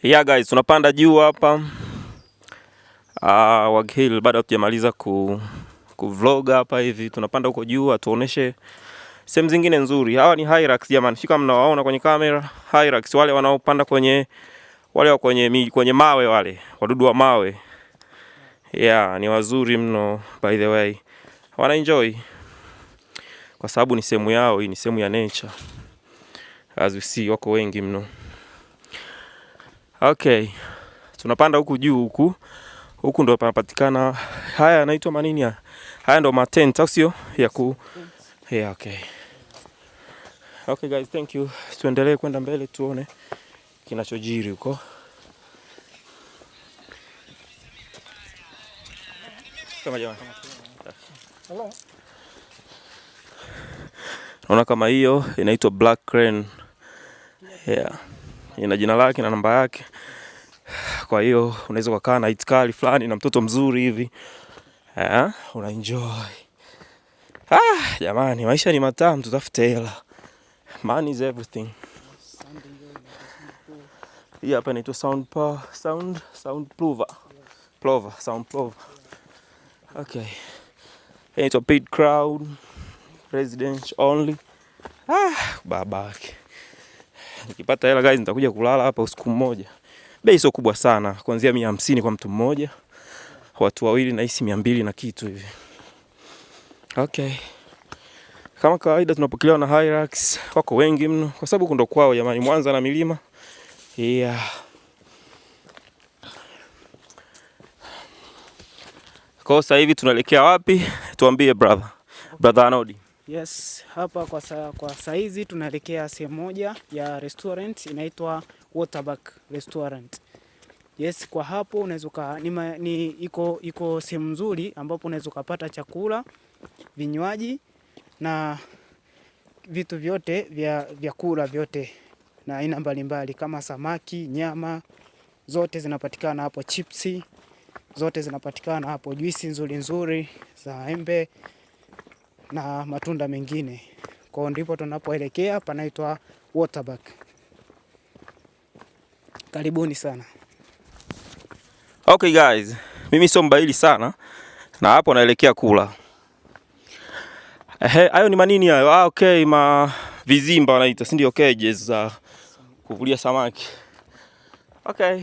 Yeah guys, tunapanda juu hapa Wag Hill, bado hatujamaliza ku vlog hapa hivi, tunapanda huko juu atuoneshe sehemu zingine nzuri. Hawa ni Hyrax jamani, sio kama mnawaona kwenye kamera. Hyrax wale wanaopanda kwenye wale wa kwenye mawe wale wadudu wa mawe. Yeah, ni wazuri mno by the way. Wana enjoy kwa sababu ni sehemu yao, hii ni sehemu ya nature. As you see, wako wengi mno. Okay, tunapanda huku juu huku. Huku ndo panapatikana haya yanaitwa manini ya? Haya ndo matent au sio? Ya ku Yeah, okay. Okay guys, thank you. Tuendelee kwenda mbele tuone kinachojiri huko. Kama jamani. Hello. Naona kama hiyo inaitwa Black Crane. Yeah. Ina jina lake na namba yake. Kwa hiyo unaweza kukaa na itikali fulani na mtoto mzuri hivi. Eh, una enjoy. Ah, jamani, maisha ni matamu, tutafute hela. Money is everything. Hii hapa inaitwa sound pa, sound sound plover. Plover, sound plover. Okay. Hii inaitwa paid crowd residence only. Ah, babake. Nikipata hela guys, nitakuja kulala hapa usiku mmoja. Bei sio kubwa sana, kuanzia 150 kwa mtu mmoja. Watu wawili nahisi 200 na kitu hivi. Okay. Kama kawaida tunapokelewa na Hyrax, wako wengi mno kwa sababu huku ndo kwao jamani, Mwanza na milima. Yeah. Kwa sasa hivi tunaelekea wapi? Tuambie brother. Brother Anodi. Yes, hapa kwa saizi tunaelekea sehemu moja ya restaurant inaitwa Waterback Restaurant. Yes, kwa hapo unaweza ni iko sehemu nzuri ambapo unaweza ukapata chakula, vinywaji na vitu vyote vya vyakula vyote na aina mbalimbali kama samaki, nyama zote zinapatikana hapo, chipsi zote zinapatikana hapo, juisi nzuri nzuri za embe na matunda mengine. Kwa ndipo tunapoelekea, panaitwa Waterback. Karibuni sana. Okay guys, mimi sio mbahili sana na hapo naelekea kula. Ehe, hayo ni manini hayo? Ah, okay, ma vizimba wanaita, si ndio? Cages za kuvulia samaki. Okay,